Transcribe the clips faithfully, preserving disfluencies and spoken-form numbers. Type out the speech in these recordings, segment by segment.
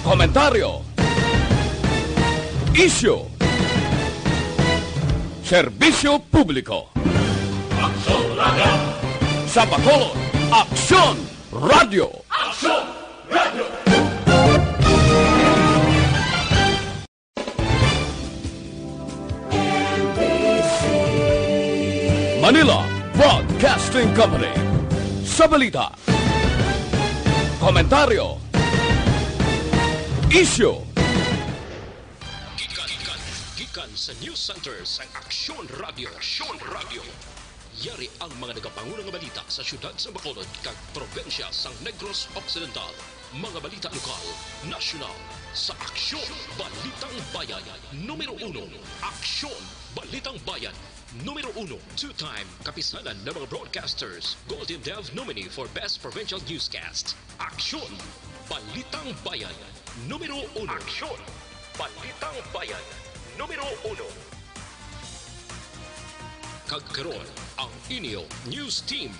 Komentaryo. Isyu. Serbisyo publiko. Aksyon Radio. Sa Bacolod, Aksyon Radio. Aksyon Radio. Manila Broadcasting Company. Sa balita, komentaryo, isyu. Gikan, gikan, gikan sa News Center sang Aksyon Radio. Aksyon Radio. Yari ang mga nagapanguna nga balita sa siyudad sa Bacolod kag probinsya sang Negros Occidental. Mga balita lokal, nasyonal, sa Aksyon Balitang Bayan. Numero uno, Aksyon Balitang Bayan. Numero uno, two-time Kapisanan ng mga Broadcasters Golden Dove nominee for Best Provincial Newscast. Aksyon Balitang Bayan. Numero uno. Aksyon Balitang Bayan. Numero uno. Kag karon, ang inyo news team.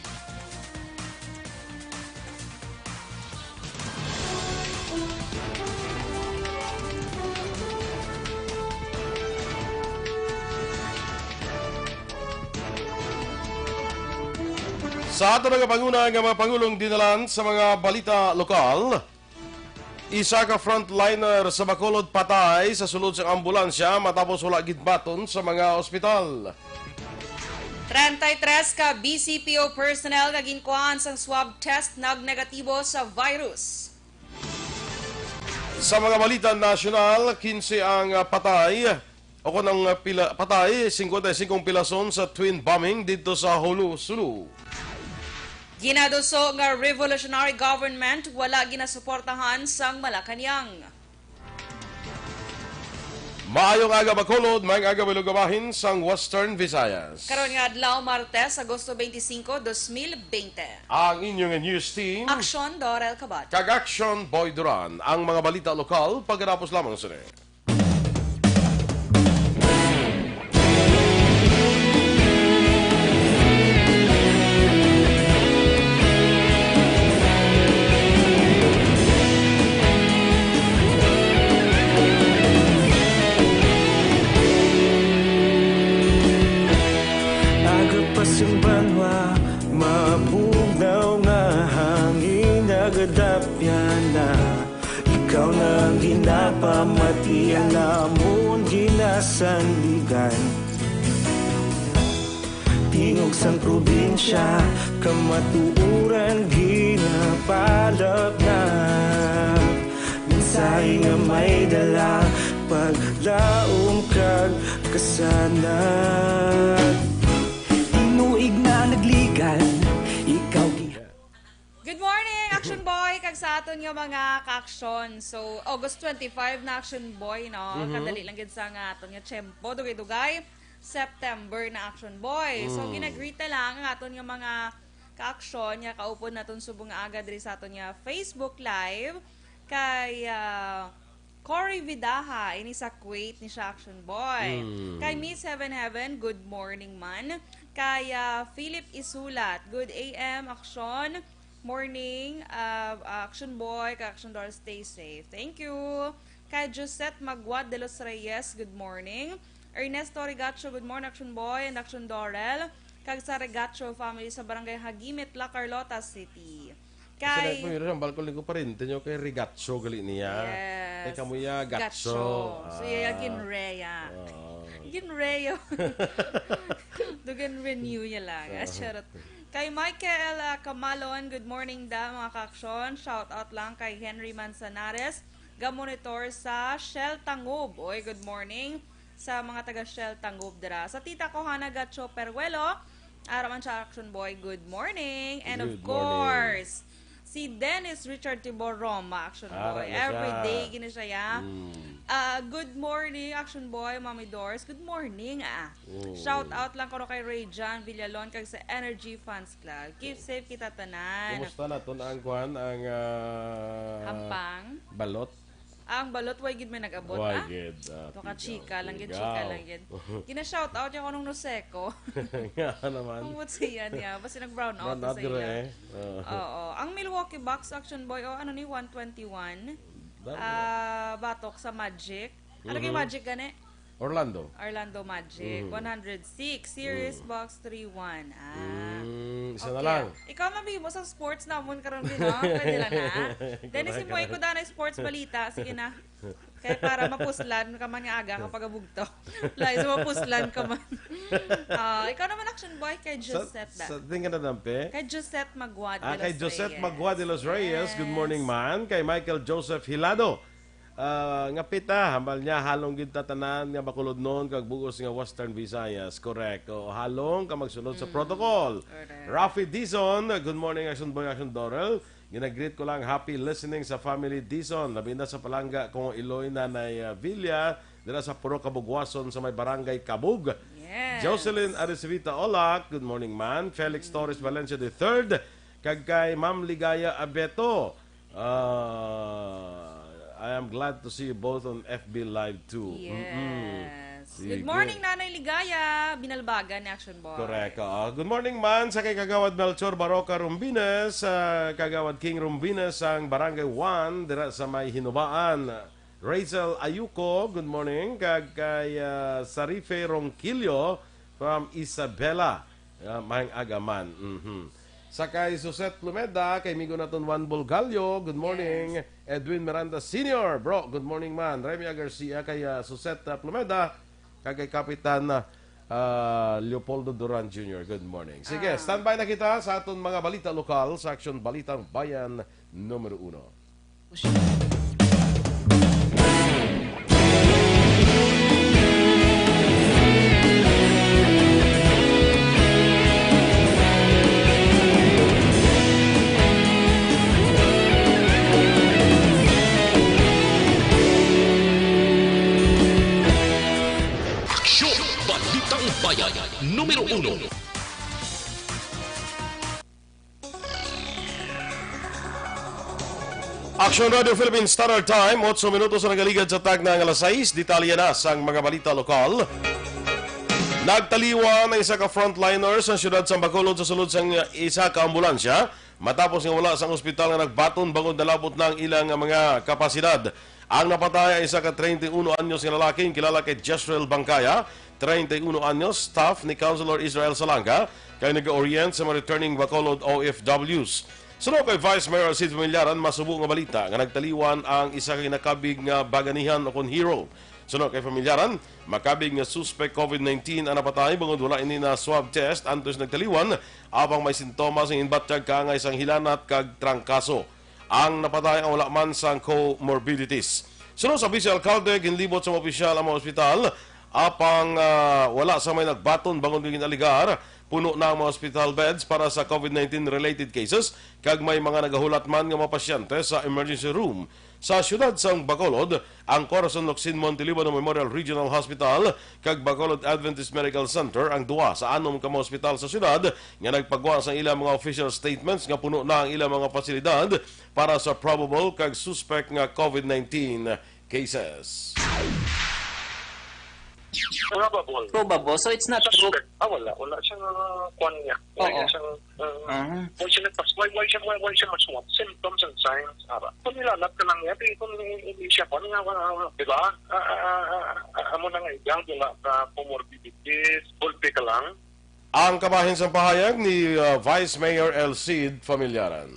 Sa ato nagapanguna nga mga pangulong dinalan sa mga balita lokal, isa ka frontliner sa Bacolod patay sa sulod sang ambulansya matapos wala gid baton sa mga ospital. Treinta y tres ka B C P O personnel nga ginkuhaan sang swab test nagnegatibo sa virus. Sa mga balita nasyonal, quince ang, ah, patay o kon ang, ah, pila, patay, singkwenta y singko pilason sa twin bombing didto sa Jolo, Sulu. Ginaduso nga revolutionary government wala ginasuportahan sang Malacañang. Maayong aga, Bacolod. Maayong aga, Bilog nga bahin sang Western Visayas. Karon nga adlaw, Martes, Agosto twenty-five, dos mil twenty. Ang inyong news team, Aksyon Dorel Cabot. Kag Aksyon Boy Duran. Ang mga balita lokal, pagkatapos lamang sini. Aga pa sing banwa, mabugnaw nga hangin nagadapyan na. Ikaw na ang ginapamati, ang amon ginasandigan. Tingog sang probinsya, kamatuoran ginapalapnap. Mensahe nga may dala, paglaom kag kasanag. Tinuig na nagligan, ikaw gi- Good morning, Action Boy, kag sa aton nga mga ka-aksyon. So, August twenty-five na, Action Boy, no? Mhm. Kadali lang gid sa nga aton nga tiyempo, dugay-dugay, September na, Action Boy. So, Mm. ginagreet na lang ang aton nga mga ka-aksyon nga kaupod naton subong nga aga diri sa aton nga Facebook Live kay, ah, Cory Vidaha, ini sa Kuwait ni siya, Action Boy. Mm. Kay Miss Heaven Heaven, good morning man. Kay, ah, Philip Isulat, good A M, Action. Morning, ah, Action Boy, kay Action Doll, stay safe. Thank you. Kay Josette Magwad de los Reyes, good morning. Ernesto Rigacho, good morning, Action Boy and Action Dorel. Kag sa Rigacho family sa Barangay Hagimit, La Carlota City. Kay Sila ko yun, ang balkol ni ko parente nyo kay Rigacho gali niya. Yes. Kay kamo ya, Gacho. Gacho. So, Ah. iya, Ginreya. Oo. Ginreyo. Dugan renew niya lang. Ah, Oo. charot. Kay Michael, ah, Camalon, good morning da, mga ka-aksyon. Shout out lang kay Henry Manzanares, ga-monitor sa Shell Tangub. Oy, good morning sa mga taga Shell Tangub dira. Sa tita ko, Hana Gacho Peruelo, ara man siya, Action Boy, good morning. And of Good morning. course, si Dennis Richard Tibor Roma, Action Ara Boy. na siya. Every day, gini siya, ya. Mm. Ah, good morning, Action Boy, Mommy Doris. Good morning, ah. Mm. Shout out lang kuno kay Ray John Villalon kag sa Energy Fans Club. Keep safe kita tanan. Kumusta naton ang kwan, ang, ah, Hampang? balot? Ang balot, way gid may nag-abot, Way ah? gid, ah, To ka pigaw, chika lang gid, pigaw. chika lang gid. Gina-shout out niya kung anong Noseco. Nga naman. Ang buot siya niya. Basta nag-brown out Brown na out sa gid, iya. eh. Oo. Oo. Ang Milwaukee Bucks, Action Boy, o ano ni, one twenty-one? Ah, batok sa Magic. Ano kay Mhm. Magic gani? Orlando. Orlando Magic, Mhm. one hundred six, Series Mm. Box three one. Ah. Mm, isa na Okay. lang. Ikaw, mabimo sa sports namon karon din, no? Pwede lang na. Dennis, Correct, imo, correct. Ikuda na sports balita. Sige na. Kay para mapuslan ka man nga aga ka pagabugto. Lain sa mapuslan ka man. Ah, ikaw naman, Action Boy, kay Sa, Josette da. Sa, tingin ka na, Dampe? Kay Josette Magua de Ah, kay Los Josette Reyes. Magua de los Reyes. Good morning, Yes. man. Kay Michael Joseph Hilado. Ah, nga pita, hambal niya, halong gid ta tanan nga Bacolodnon kag bug-os nga Western Visayas. Correct. O, halong ka magsunod sa Mm. protocol. Correct. Rafi Dizon, good morning, Action Boy, Action Dorel. Ginagreet ko lang, happy listening sa family Dizon. Labi na sa palangga ko, Iloy Nanay, ah, Villa, dira sa Purok Kabugwason sa may Barangay Kabug. Yes. Jocelyn Aricevita Olak, good morning, man. Felix Mm. Torres Valencia the third, kag kay Ma'am Ligaya Abeto. Ah, I am glad to see you both on F B Live too. Mm-mm. Yes. Sige. Good morning, Nanay Ligaya. Binalbagan ni Action Boy. Correct, oo. Good morning, man, sa kay Kagawad Melchor Baroca Rumbines, ah, Kagawad King Rumbines, ang Barangay one, dira sa may Hinubaan. Rachel Ayuko, good morning. Kag kay, ah, Sarife Ronquillo from Isabela. Ah, maayong aga man. Mhm. Sa kay Suset Plumeda, kay migo naton Juan Bulgallo, good morning. Yes. Edwin Miranda Senior, bro, good morning, man. Remy A. Garcia, kay, ah, Suset, ah, Plumeda, kag kay Kapitan, ah, Leopoldo Duran Junior, good morning. Sige, Ah. standby na kita sa aton mga balita lokal sa Aksyon Balitang Bayan numero uno. Aksyon! Balitang Bayan, numero uno. Action Radio Philippines Standard Time, otso minutos ang nagaligad sa tagna nga alas sais. Detalye na sang mga balita lokal. Nagtaliwan ang isa ka frontliner sa siyudad sang Bacolod sa sulod sang isa ka ambulansya matapos nga wala sang ospital nga nagbaton bangod nalabot na ang ilang mga kapasidad. Ang napatay ay isa ka treinta y uno anyos nga lalaki, kilala kay Jesrel Bangkaya, treinta y uno anyos, staff ni Councilor Israel Salanga, kay nag-orient sa mga returning Bacolod O F Ws. Suno kay Vice Mayor Sid Familiaran, masubo nga balita nga nagtaliwan ang isa ka ginakabig nga baganihan o kon hero. Suno kay Familiaran, makabig nga suspect covid nineteen ang napatay bangod wala ini na swab test antes nagtaliwan, apang may sintomas nga ginbatyag kaangay sang hilanat kag trangkaso. Ang napatay ang wala man sang comorbidities. Suno sa Vice Alcalde, ginlibot sa mga opisyal ang mga ospital, apang, ah, wala sa may nagbaton bangod nga gin-alegar puno na ang mga hospital beds para sa covid nineteen related cases, kag may mga nagahulat man nga mga pasyente sa emergency room. Sa siyudad sang Bacolod, ang Corazon Locsin Montelibano Memorial Regional Hospital kag Bacolod Adventist Medical Center ang duha sa anom ka mga ospital sa siyudad nga nagpagwa sang ilang mga official statements nga puno na ang ilang mga pasilidad para sa probable kag suspect nga covid nineteen cases. Probable. Probable. So, it's not true. Suspect. Ah, wala. Wala siyang, ah, kwan niya. Wala Oo. Niya siyang, ah, Ah. wala siya nagpas-, wala, wala siya, wala, wala siya maswab. Symptoms and signs, ara. Kung nilalat ka lang niya, di, kung hindi siya, kung nga, wala, wala, di ba? Ah, ah, ah, ah, ah, amo na nga, ikaw, wala ka comorbidities, gulpi ka lang. Ang kabahin sang pahayag ni, uh, Vice Mayor El Cid Familiaran.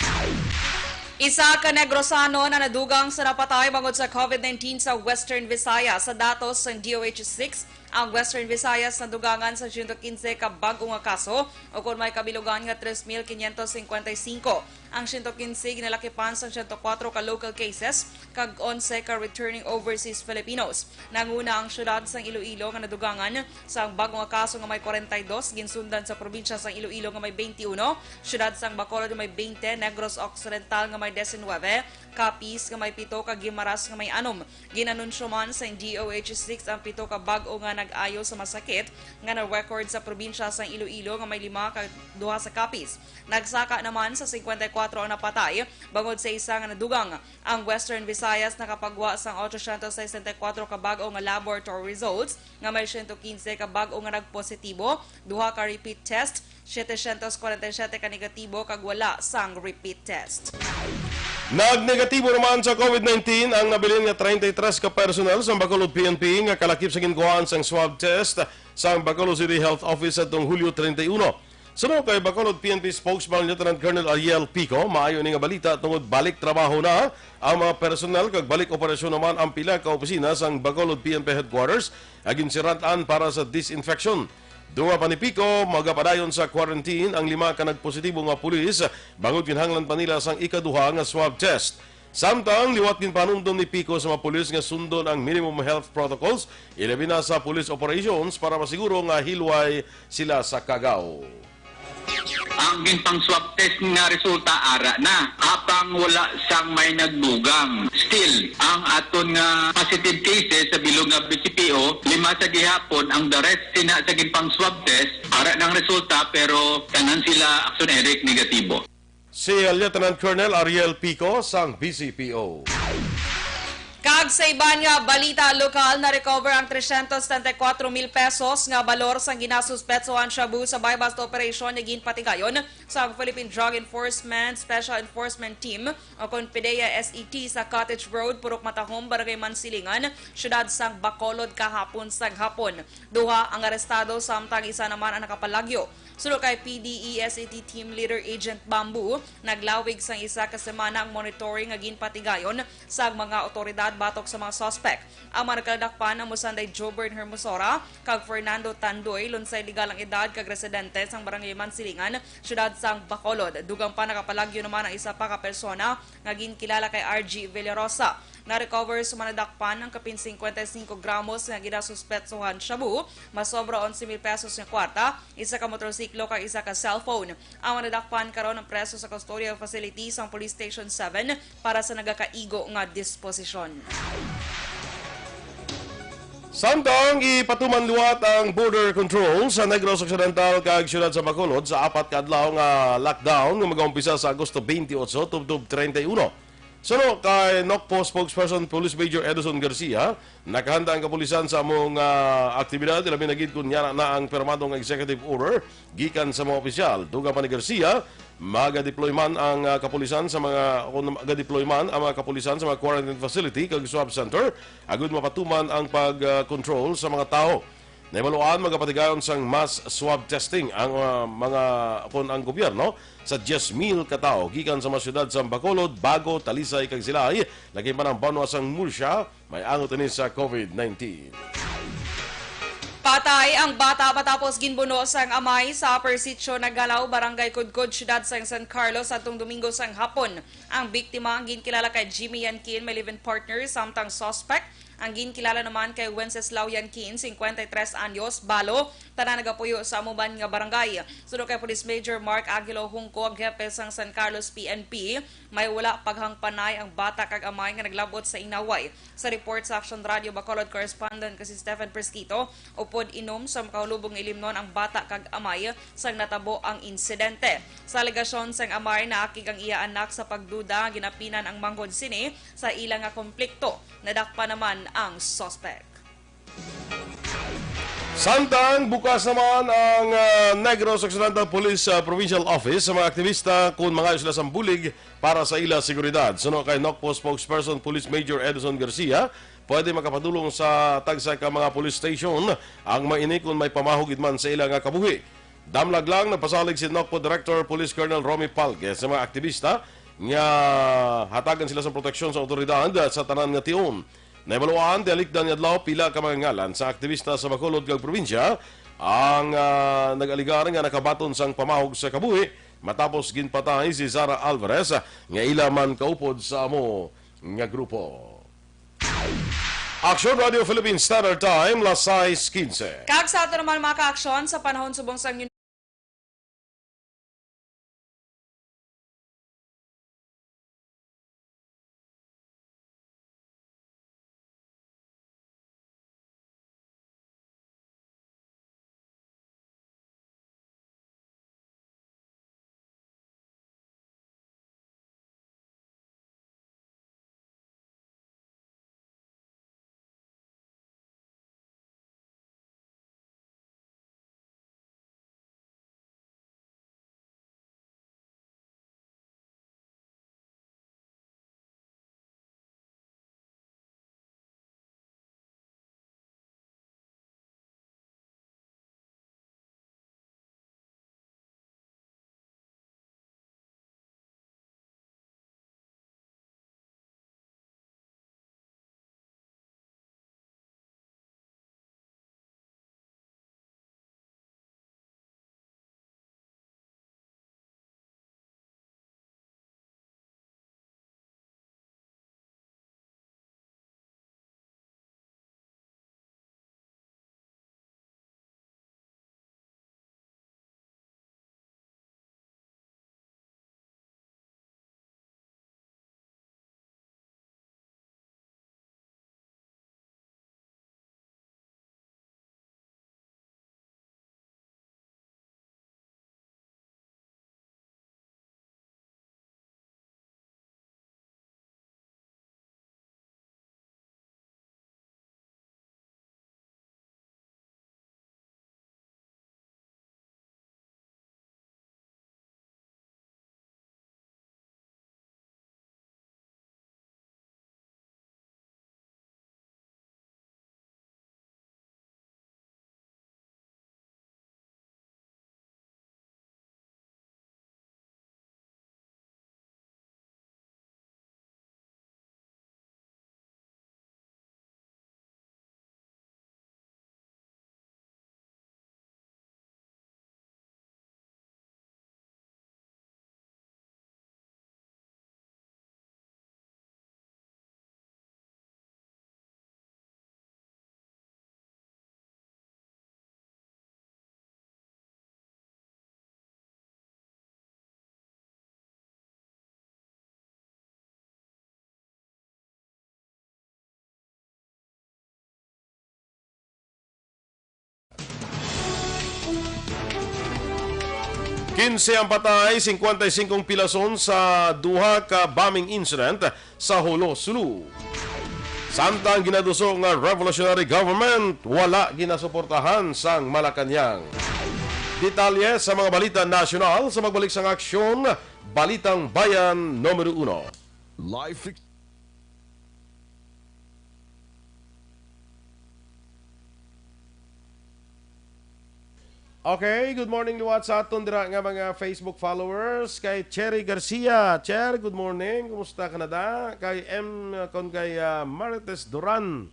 Isa ka Negrosano na nadugang sa napatay bangod sa covid nineteen sa Western Visayas. Sa datos sang D O H six, ang Western Visayas nadugangan sa siyento kinse ka bag-o nga kaso, ukon may kabilugan nga tres mil quinientos cincuenta y cinco. Ang siyento kinse ginalakipan sang siyento kuwatro ka local cases kag onse ka returning overseas Filipinos. Nanguna ang siyudad sang Iloilo nga nadugangan sang bag-o nga kaso nga may kwarenta y dos, ginsundan sa probinsya sang Iloilo nga may twenty-one, siyudad sang Bacolod nga may twenty, Negros Occidental nga may diecinuebe, Capiz nga may pito, kag Guimaras nga may anom. Gin-anunsyo man sang D O H six ang pito ka bag-o nga nag-ayo sa masakit nga na-record sa probinsya sang Iloilo nga may lima kag duha sa Capiz. Nagsaka naman sa singkwenta y kuwatro ang napatay bangod sa isa nga nadugang. Ang Western Visayas nakapagwa sang otsosyentos sesenta y kuwatro ka bag-o nga laboratory results, nga may siyento kinse ka bag-o nga nagpositibo, duha ka repeat test, setecientos kwarenta y siyete ka negatibo, kag wala sang repeat test. Nagnegatibo naman sa COVID nineteen ang nabilin nga treinta y tres ka personnel sang Bacolod P N P nga kalakip sa ginkuhaan sang swab test sang Bacolod City Health Office adtong Hulyo treinta y uno. Suno kay Bacolod P N P spokesman Lieutenant Colonel Ariel Pico, maayo ini nga balita tungod balik trabaho na ang mga personnel kag balik operasyon naman ang pila ka opisina sang Bacolod P N P headquarters nga ginsiran-an para sa disinfection. Dugang pa ni Pico, magapadayon sa quarantine ang lima ka nagpositibo nga pulis bangod kinahanglan pa nila sang ikaduha nga swab test. Samtang liwat ginpahanumdom ni Pico sa mga pulis nga sundon ang minimum health protocols, ilabi na sa police operations para masiguro nga hilway sila sa kagaw. Ang ginpang-swab test nga resulta ara na, apang wala sang may nagdugang. Still, ang aton nga positive cases sa bilog nga B C P O, lima sa gihapon, ang the rest sina sa ginpang-swab test, ara nang resulta, pero tanan sila, Axon Eric, negatibo. Si Lieutenant Colonel Ariel Pico sang B C P O. Kag sa iban nga balita lokal, na-recover ang tresyentos setenta y kuwatro mil pesos nga balor sang ginasuspetsohan shabu sa buy-bust operation nga ginpatigayon sang Philippine Drug Enforcement Special Enforcement Team o kon PDEA S E T sa Cottage Road, Purok Matahom, Barangay Mansilingan, siyudad sang Bacolod kahapon sang hapon. Duha ang arestado samtang isa naman ang nakapalagyo. Suno kay P D E S E T Team Leader Agent Bamboo, naglawig sang isa ka semana ang monitoring nga ginpatigayon sang mga awtoridad batok sa mga suspek. Ang mga nagkaladakpan amo sanday Joburn Hermosora kag Fernando Tandoy, lunsay legal ang edad kag residente sang Barangay Mansilingan, siyudad sang Bacolod. Dugang pa nakapalagyo naman ang isa pa ka persona nga ginkilala kay R G Villarosa. Na-recover sa mga nadakpan ang kapin cincuenta y cinco gramos nga ginasuspetsohan shabu, masobra onse mil pesos nga kwarta, isa ka motorsiklo kag isa ka cellphone. Ang mga nadakpan karon ang preso sa custodial facility sang Police Station seven para sa nagakaigo nga disposisyon. Samtang ipatuman liwat ang border control sa Negros Occidental kag siyudad sa Bacolod sa apat ka adlaw nga lockdown nga mag-umpisa sa Agosto twenty-eight tubtob treinta y uno. Suno kay Nocpo spokesperson Police Major Edison Garcia, nakahanda ang kapulisan sa amo nga aktibidad, ilabi na gid kon yara na ang pirmado nga executive order gikan sa mga opisyal. Dugang pa ni Garcia, magadeploy man ang ah, kapulisan sa mga kun magadeploy man ang mga kapulisan sa mga quarantine facility kag swab center agud mapatuman ang pag-control sa mga tawo. Nahibaluan, magapatigayon sang mass swab testing ang ah, mga kun ang gobyerno sa diyes mil ka tawo gikan sa mga siyudad sa Bacolod, Bago, Talisay kag Silay, lakin pa ang banwa sang Murcia may angot ini sa COVID nineteen. Patay ang bata matapos ginbuno sang amay sa Upper Sitio Nagalaw, Barangay Kudkod, siyudad sang San Carlos, adtong Domingo sang hapon. Ang biktima ang ginkilala kay Jimmy Yankin, may live-in partner, samtang suspect ang ginkilala naman kay Wenceslao Yankin, cincuenta y tres anyos, balo, tanan nagapuyo sa amo man nga barangay. Suno kay Police Major Mark Aguilo Hungco, ang hepe sang San Carlos P N P, may wala paghangpanay ang bata kag amay nga naglab-ot sa inaway. Sa report sa Action Radio Bacolod correspondent nga si Stephen Presquito, upod inom sa makahulubong nga ilimnon ang bata kag amay sang natabo ang insidente. Sa alegasyon sang amay, naakig ang iya anak sa pagduda nga ginapinan ang manghod sini sa ila nga komplikto. Nadakpan naman ang suspect. Samtang bukas naman ang ah, Negros Occidental Police ah, Provincial Office sa mga aktivista kung mangayo sila sang bulig para sa ila seguridad. Suno kay Nocpo spokesperson Police Major Edison Garcia, pwede makapadulong sa tagsa ka mga police station ang mga ini kung may pamahog gid man sa ila nga kabuhi. Damlag lang, nagpasalig si Nocpo Director Police Colonel Romy Palgue sa mga aktivista nga hatagan sila sa proteksyon sa awtoridad sa tanan nga tion. Nahibaluan, tialikdan nga adlaw pila ka mga ngalan sa aktivista sa Bacolod kag probinsya ang ah, nag-aligar nga nakabaton sang pamahog sa kabuhi matapos ginpatay si Zara Alvarez nga ila man kaupod sa amo nga grupo. Action Radio Philippine Standard Time, las sais quince. Kag sa ato naman, mga ka-aksyon, sa panahon subong sang Kinse ang patay, singkwenta y singko ang pilason sa duha ka bombing incident sa Jolo, Sulu. Samtang ginaduso nga revolutionary government, wala ginasuportahan sang Malacañang. Detalye sa mga balita nasyonal sa magbalik sang aksyon, Balitang Bayan numero uno. Life. Okay, good morning liwat sa aton dira nga mga Facebook followers. Kay Cherry Garcia. Cher, good morning. Kumusta ka na da? Kay M, kon kay, ah, Marites Duran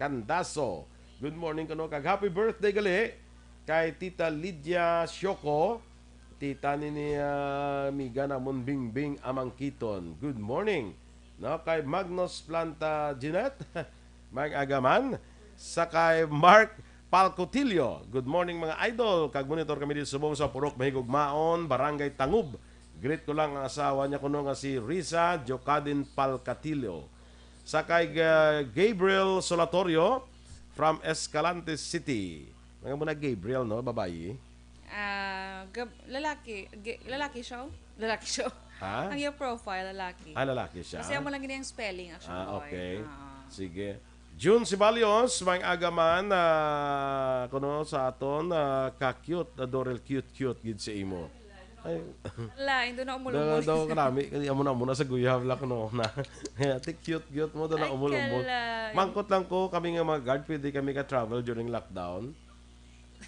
Candazo. Good morning kano kag happy birthday gali kay Tita Lydia Sioco. Tita ni, ni, ah, amiga namon Bingbing Amangkiton. Good morning. No, kay Magnus Planta Jeanette, mag-agaman. Sa kay Mark Palcotillo. Good morning, mga idol. Kag monitor kami dito subong sa Purok Mahigugmaon, Barangay Tangub. Greet ko lang ang asawa niya kuno nga si Risa Jocadin Palcatillo. Sa kay, ah, Gabriel Solatorio from Escalante City. Mga muna Gabriel, no? Babayi. Ah, gab-, lalaki. Ga-, lalaki siya, oh. Lalaki siya, oh. Ha? Ang iyang profile, lalaki. Ah, lalaki siya? Kasi amo lang gini ang spelling, action Ah, boy. Okay. Ah. Sige. June Sibalios, may agaman, ah, kuno sa aton, ah, ka-cute, ah, Dorel, cute-cute gid sa imo. Ay. Lain, doon na umulumol. Daw, daw, kanami, kaya amo na, amo na sa guyab lang, no, na. Kaya, ti cute-cute mo, doon na Ay, umulumol. Kalay. Mangkot lang ko, kami nga mga guard, pwede kami ka-travel during lockdown.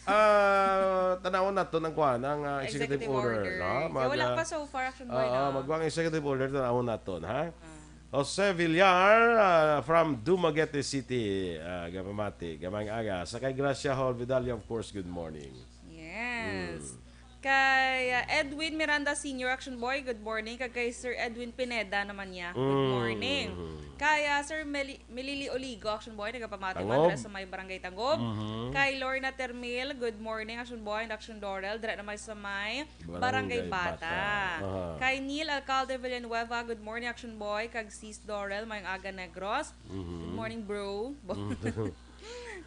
Ah, tanawon naton ang kuan, ang, ah, executive Executive order, order. no? Eh, wala Mag, pa so far, action boy, ah, no? Magwa ang executive order, tanawon naton, ha? Ah. Jose Villar, ah, from Dumaguete City, ah, gapamati, gamayng aga. Sa kay Gracia Hall Vidalia, of course, good morning. Yes. Mm. Kay, ah, Edwin Miranda Senior, action boy, good morning. Kag kay Sir Edwin Pineda naman niya, good Mm. morning. Mm. Kay, ah, Sir Meli-, Melili Oligo, action boy, nagapamati Tangub. man dira sa may Barangay Tangub. Mhm. Kay Lorna Termil, good morning, action boy and action Dorel, dira naman sa may Barangay Barangay Bata. Bata. Aha. Kay Neil Alcalde Villanueva, good morning, action boy, kag sis Dorel, mayong aga, Negros. Mhm. Good morning, bro. Mhm.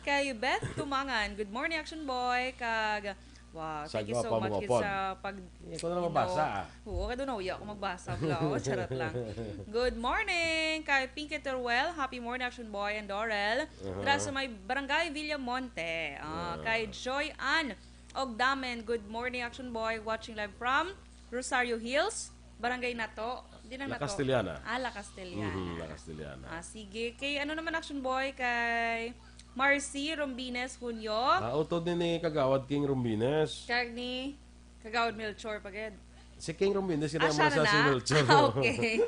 Kay Beth Tumangan, good morning, action boy, kag Wow, thank you Sagwa so pa much mga gid pod. sa pag, Eh, ikaw na lang you know, mabasa, ah. Oo, kay doon na uya ako magbasa, bro. Charot lang. Good morning kay Pinky Teruel. Happy morning, Action Boy and Dorel. Uh-huh. Dira sa may Barangay Villamonte. Ah, Ah. kay Joy Ann Ogdamen. Good morning, Action Boy. Watching live from Rosario Hills, Barangay Nato. Di lang La Nato. Castellana. Ah, La Castellana. Mhm, La Castellana. Ah, sige. Kay ano naman, Action Boy? Kay Marcy Rombines Junio. Ah, utod ni, ni Kagawad King Rombines. Kag ni Kagawad Melchor pa gid. Si King Rombines, Ah, kaya siya mo na sa na? si Melchor. Ah, okay.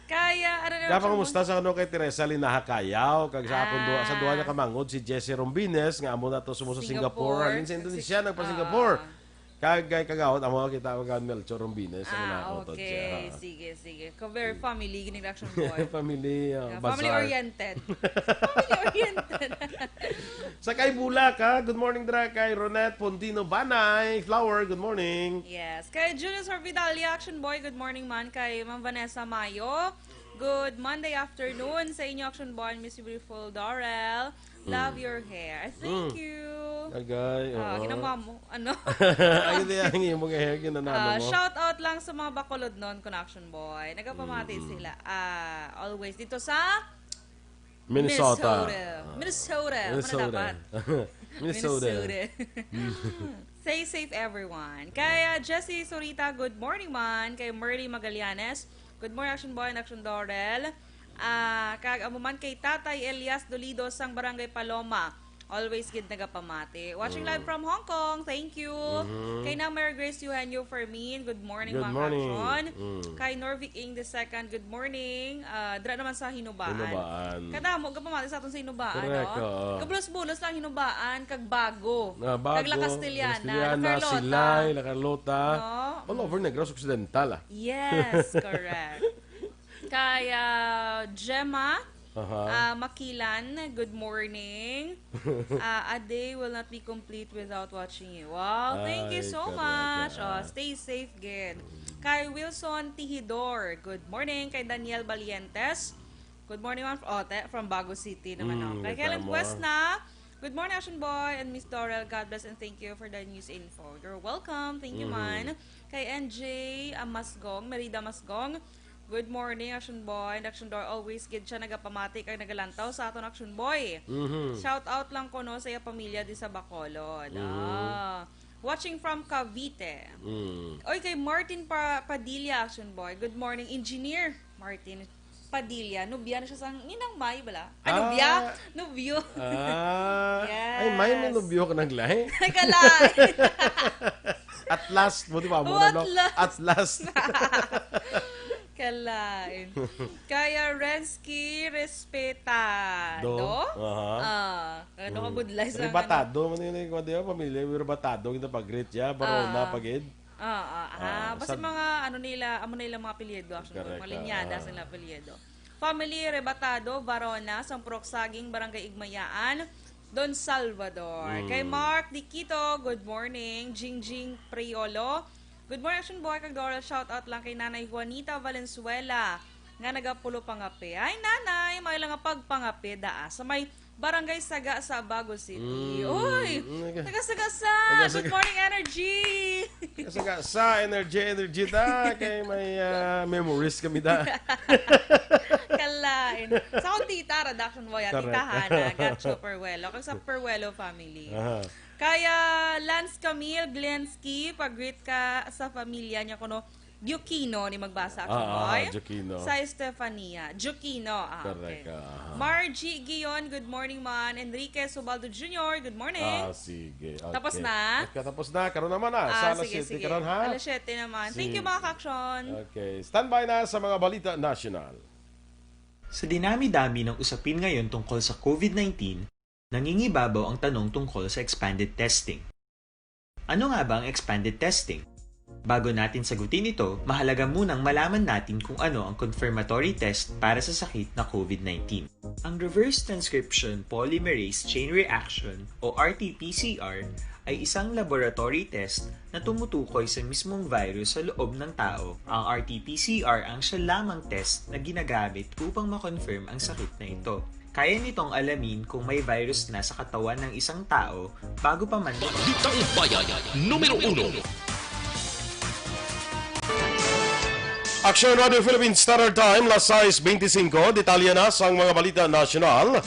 Kaya, ano na Kaya siya pangumusta mo? sa ano kay Teresa Linaha Kayaw, kag sa akong duha, sa duha Ah. na kamangod, si Jesse Rombines, nga amo na to sumo sa Singapore. Singapore. Halin sa Indonesia, Si-, nagpa-Singapore. ah. Kag kay Kagawad, amo kita, Kagawad Melchor Rombines, ang Ah, nautod okay. siya, ha? Sige, sige. Ka very family, gini reaction boy. Family, uh, Yeah, family bazaar. oriented. Family oriented. Sa kay Bulak, ha? Good morning, dra kay Ronette Pontino Banay. Flower, good morning. Yes. Kay Julius Orvidalia, action boy, good morning man. Kay Ma'am Vanessa Mayo, good Monday afternoon sa inyo, action boy, Miss Beautiful Dorel. Love Mm. your hair. Thank Mm. you. Agay, Ah, oo. ginawa mo. Ano? Ay, hindi, ang imong hair, ginanano Ah, mo. shout out lang sa mga Bacolodnon Connection Boy. Nagapamati Mm. sila, ah, always dito sa Minnesota. Minnesota. Ah. Minnesota. Ano Minnesota. dapat? Minnesota. Minnesota. Stay safe, everyone. Kay, ah, Jessie Sorita, good morning man. Kay Merly Magallanes, good morning, Action Boy and Action Dorel. Ah, kag amo man kay Tatay Elias Dolido sang Barangay Paloma. Always gid nagapamati. Watching Mm. live from Hong Kong. Thank you. Mhm. Kay Nang Mary Grace Eugenio Fermin. Good morning, Good mga morning. ka-action. Mm. Kay Norvik Ing the second. Good morning. Ah, dira naman sa Hinubaan. Hinubaan. Kadamo gapamati sa aton sa Hinubaan, Correct, no? oo. Kabulos-bulos lang Hinubaan, kag Bago. Ah, Bago, Kag La Castellana, Castellana, La Carlota. Silay, La Carlota. No? All over Negros Occidental, ah. Yes, correct. Kay, ah, Gemma, Aha. ah, Makilan, good morning. Ah, a day will not be complete without watching you. Wow, thank you Ay, so correct, much. ah. Oh, stay safe, gid. Kay Wilson Tihidor, good morning. Kay Daniel Balientes, good morning, ma'am. Oh, te, from Bago City naman, Mm, oh. Kay kita Kellen mo, ah. Cuesna, Good morning, Action Boy and Miss Dorel. God bless and thank you for the news info. You're welcome. Thank you, Mhm. man. Kay N J, ah, Masgong, Merida Masgong. Good morning, Action Boy and Action Door. Always gid siya nagapamati kag nagalantaw sa aton Action Boy. Mhm. Shout out lang ko, no, sa iya pamilya di sa Bacolod. Mhm. Ah. Watching from Cavite. Mm. Oy, kay Martin Pa-, Padilla, Action Boy. Good morning, Engineer Martin Padilla. Nubya na siya sa Ninang May, bala? Ay, nubya? Ah. Nubyo. Ah. Yes. Ay, may, may nubyo ka naglay? Kalain. At last mo, di ba? Mo na, no? At last. At last. Kalain. Kaya Rensky Respetado. Do? Aha. Ah, ano ka Mm. budlay sa Rebatado, ano yun, yung, di ba, pamilya, yung rebatado, yung napag-greet niya, baro Ah. na pagid. Ah, ah, ah. Ah, Basta sa mga, ano nila, amo na ilang mga apelyido, actually, Correct, mga linyada ah. sa ilang apelyido. Family, Rebatado, Varona, Sampurok Saging, Barangay Igmayaan, Don Salvador. Mm. Kay Mark Diquito, good morning. Jingjing Priolo, good morning, Action Boy, kag Doral, shout out lang kay Nanay Juanita Valenzuela, nga nagapulo pangape. Ay, Nanay, may lang nga pagpangape, daa. Sa may Barangay Saga sa Bago City. Mm, Uy! mm, okay. Taga Sagasa! Taga Good Saga- morning, Energy! Taga Sagasa, Energy, Energy ta. Kay may, ah, memories kami da. Kalain. Sa akong tita, redaction mo yan, Correct. Tita Hana, Gatcho Perwelo. Kag sa Perwelo family. Aha. Kaya Lance Camille Glensky, pag-greet ka sa pamilya niya kuno, Diokino ni magbasa, Ah, ah, Boy. Diokino. Sa Estefania. Diokino, ah, Correct, okay. ah, aha. Margie Gion, good morning, man. Enrique Subaldo Junior, good morning. Ah, sige. Okay. Tapos na? Okay, tapos na. Karon naman, ah. Ah, Sa alas sige, siyete sige. karon, ha? Alas siyete naman. Thank you, Sige. mga ka-action. Okay. Standby na sa mga balita nasyonal. Sa dinami-dami ng usapin ngayon tungkol sa COVID nineteen, nangingibabaw ang tanong tungkol sa expanded testing. Ano nga ba ang expanded testing? Bago natin sagutin ito, mahalaga munang malaman natin kung ano ang confirmatory test para sa sakit na COVID nineteen. Ang reverse transcription polymerase chain reaction o R T P C R ay isang laboratory test na tumutukoy sa mismong virus sa loob ng tao. Ang R T P C R ang siya lamang test na ginagamit upang ma-confirm ang sakit na ito. Kaya nitong alamin kung may virus na sa katawan ng isang tao bago pa man Balitang Bayan, numero uno. Action Radio Philippine Standard Time, las sais beintisinco. Detalye na sang mga balita nasyonal.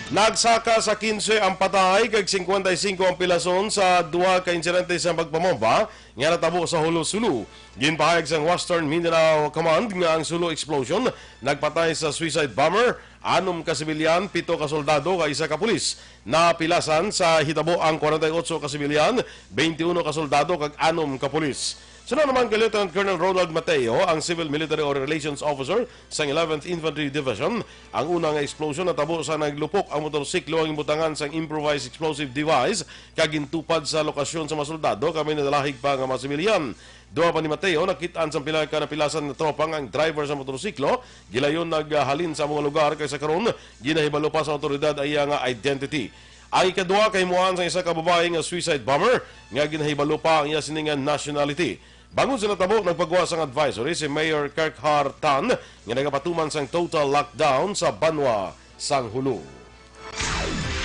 Nagsaka sa quince ang patay kag cincuenta y cinco ang pilason sa duha ka insidente sa pagpamomba nga natabo sa Jolo, Sulu. Ginpahayag sang Western Mindanao Command nga ang Jolo explosion nagpatay sa suicide bomber, anom ka sibilyan, pito ka soldado, kag isa ka pulis. Napilasan sa hitabo ang kwarenta y otso ka sibilyan, beintiuno ka soldado, kag anom ka pulis. Suno naman kay Lieutenant Colonel Ronald Mateo, ang Civil Military Relations Officer sang eleventh Infantry Division, ang una nga explosion natabo sa naglupok ang motorsiklo ang imbutangan sang improvised explosive device kag gintupad sa lokasyon sa mga soldado kag may nadalahig pa nga mga sibilyan. Duha pa ni Mateo, nakit-an sang pila ka napilasan nga tropa nga ang driver sa motorsiklo gilayon naghalin sa amo nga lugar, kag sa karon ginahibalo pa sa awtoridad ang iya nga identity. Ang ikaduha, kahimuan sang isa ka babayi nga suicide bomber nga ginahibalo pa ang iya sini nga nationality. Bangod sa natabo, nagpagwa sang advisory si Mayor Kirkhar Tan nga nagapatuman sang total lockdown sa banwa sang Jolo.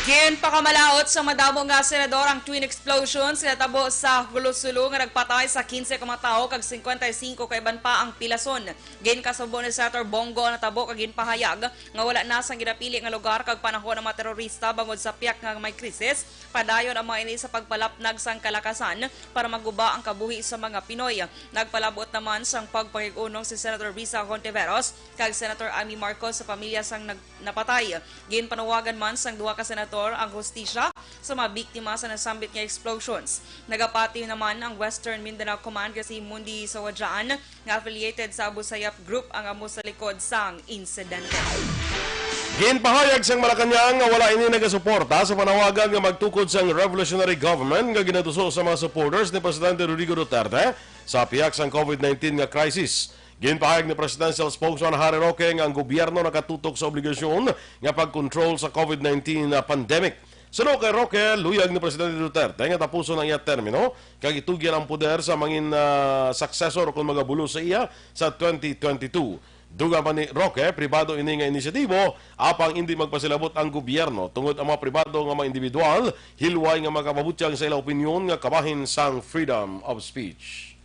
Ginpakamalaut sang madamo nga senador ang twin explosion sa natabo sa Jolo, Sulu nga nagpatay sa quince ka mga tawo kag cincuenta y cinco ka iban pa ang pilason. Ginkasubo ni Senator Bong Go ang natabo kag ginpahayag nga wala na sang ginapili nga lugar kag panahon ang mga terorista bangod sa piyak nga may krisis. Padayon ang mga ini sa pagpalapnag sang kalakasan para maguba ang kabuhi sa mga Pinoy. Nagpalabot naman sang pagpakig-unong si Senator Risa Hontiveros kag Senator Amy Marcos sa pamilya sang nag-, napatay. Ginpanawagan man sang duha ka senator ang hustisya sa mga biktima sa nasambit nga explosions. Nagapati naman ang Western Mindanao Command nga si Mundi Sawadjaan nga affiliated sa Abu Sayyaf Group ang amo sa likod sang insidente. Ginpahayag sang Malacañang nga wala ini nagasuporta sa panawagan nga magtukod sang revolutionary government nga ginatuso sa mga supporters ni Presidente Rodrigo Duterte sa pihak sang COVID nineteen nga crisis. Ginpahayag ni Presidential Spokesman Harry Roque nga ang gobyerno nakatutok sa obligasyon nga pag-control sa COVID nineteen pandemic. Suno kay Roque, luyag ni Presidente Duterte nga tapuson ang iya termino kag itugyan ang poder sa mangin, ah, successor kon magabulos sa iya sa twenty twenty-two. Dugang pa ni Roque, pribado ini nga inisyatibo, apang indi magpasilabot ang gobyerno tungod ang mga pribado nga mga individual, hilway nga makapabutyag sa ila opinyon nga kabahin sang freedom of speech.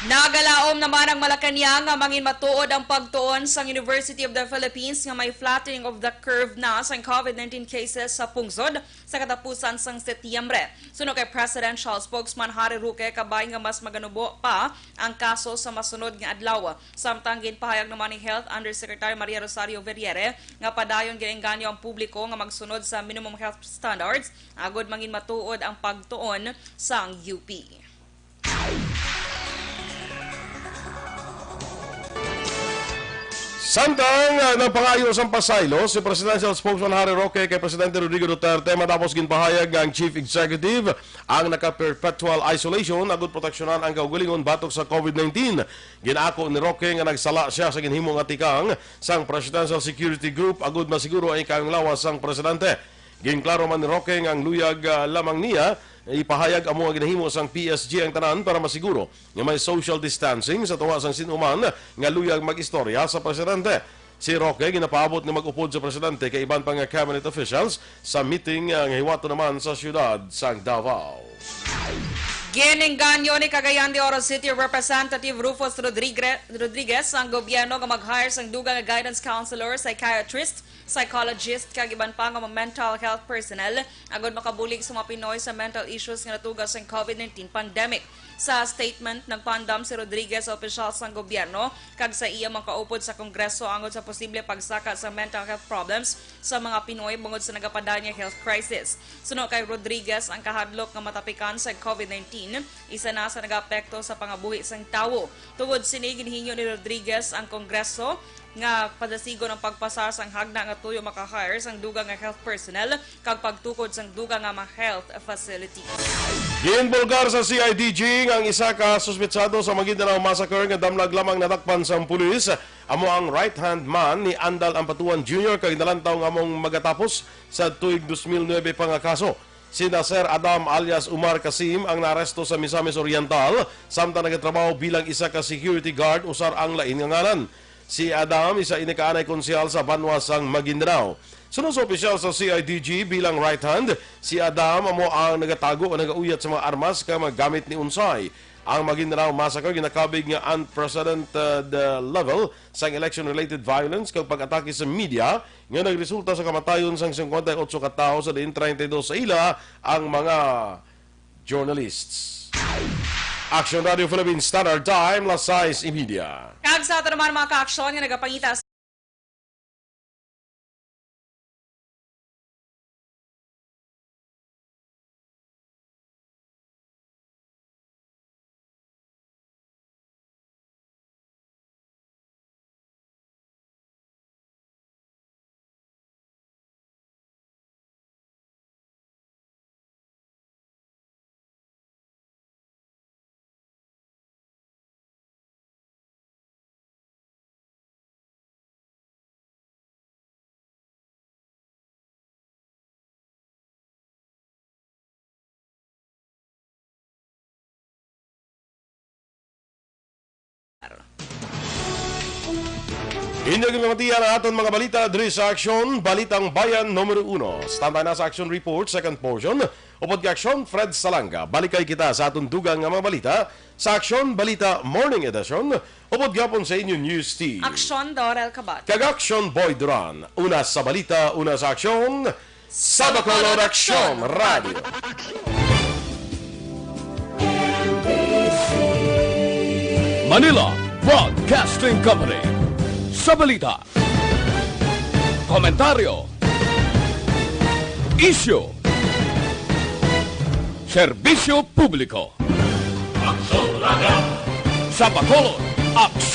Nagalaom naman ang Malacañang nga mangin matuod ang pagtuon sang University of the Philippines nga may flattening of the curve na sang COVID nineteen cases sa pungsod sa katapusan sang Setyembre. Suno kay Presidential Spokesman Harry Roque, kabay nga mas maganubo pa ang kaso sa masunod nga adlaw. Samtang ginpahayag naman ni Health Undersecretary Maria Rosario Verriere nga padayon ginaengganyo ang publiko nga magsunod sa minimum health standards agod mangin matuod ang pagtuon sang U P. Samtang, ah, nagpangayo sang pasaylo si Presidential Spokesman Harry Roque kay Presidente Rodrigo Duterte matapos ginpahayag nga ang Chief Executive ang naka-perpetual isolation agud proteksyonan ang kaugalingon batok sa COVID nineteen. Gin-ako ni Roque nga nagsala sia sa ginhimo nga tikang sang Presidential Security Group agud masiguro ang ikaayo nga lawas sang presidente. Ginklaro man ni Roque nga ang luyag, ah, lamang niya ipahayag amo nga ginahimo sang P S G ang tanan para masiguro nga may social distancing sa tunga sang sin-o man nga luyag mag-istorya sa presidente. Si Roque ginapaabot nga mag-upod sa presidente kay iban pa nga cabinet officials sa meeting, ah, nga hiwaton naman sa siyudad sang Davao. Ginengganyo ni Cagayan de Oro City Representative Rufus Rodrigre-, Rodriguez ang gobyerno nga mag-hire sang dugang nga guidance counselor, psychiatrist, psychologist, kag iban pa nga mga mental health personnel agud makabulig sa mga Pinoy sa mental issues nga natuga sang COVID nineteen pandemic. Sa statement, nagpaandam si Rodriguez sa opisyal sang gobyerno kag sa iya mga kaupod sa Kongreso angod sa posible pagsaka sa mental health problems sa mga Pinoy bangod sa nagapadayon nga health crisis. Suno kay Rodriguez, ang kahadlok nga matapikan sa COVID nineteen isa na sa nagaapekto sa pangabuhi sang tawo. Tungod sini, ginhingyo ni Rodriguez ang Kongreso nga padasigon ang pagpasar sang hagna nga tuyo maka-hire sang dugang nga health personnel kag pagtukod sang dugang nga mga health facility. Ginbulgar sa C I D G nga ang isa ka suspetsado sa Maguindanao Massacre nga damlag lamang nadakpan sang pulis amo ang right-hand man ni Andal Ampatuan Junior kag nalantaw nga among magatapos sa tuig dos mil nuebe pa nga kaso. Sina Sir Adam alias Umar Kasim ang naaresto sa Misamis Oriental, samtang nagatrabaho bilang isa ka security guard usar ang lain nga ngalan. Si Adam, isa ini ka anay konsehal sa banwa sang Maguindanao. Suno sa opisyal sa C I D G bilang right hand, si Adam amo ang nagatago o nagauyat sa mga armas kag mga gamit ni Unsay. Ang Maguindanao Massacre ginakabig nga unprecedented, uh, level sang election-related violence kag pag-atake sa media nga nagresulta sa kamatayon sang singkwenta y otso ka tawo, sa diin treinta y dos sa ila ang mga journalists. Action Radio Philippines Standard Time, las sais y media. Kag sa ato naman mga kaaksyon nga nagapangita sa Inyo ginpamatian ang aton mga balita diri sa Aksyon, Balitang Bayan numero uno. Standby na sa Aksyon Report, second portion. Upod kay Aksyon, Fred Salanga. Balikay kita sa aton dugang nga mga balita sa Aksyon Balita Morning Edition. Upod gyapon sa inyo News Team. Aksyon, Dorel Cabot. Kag Aksyon, Boy Duran. Una sa balita, una sa aksyon. Sa Bacolod Aksyon Radio. Manila Broadcasting Company. Sa balita, komentaryo, isyu, serbisyo publiko. Aksyon Radio. Sa Bacolod, Aksyon.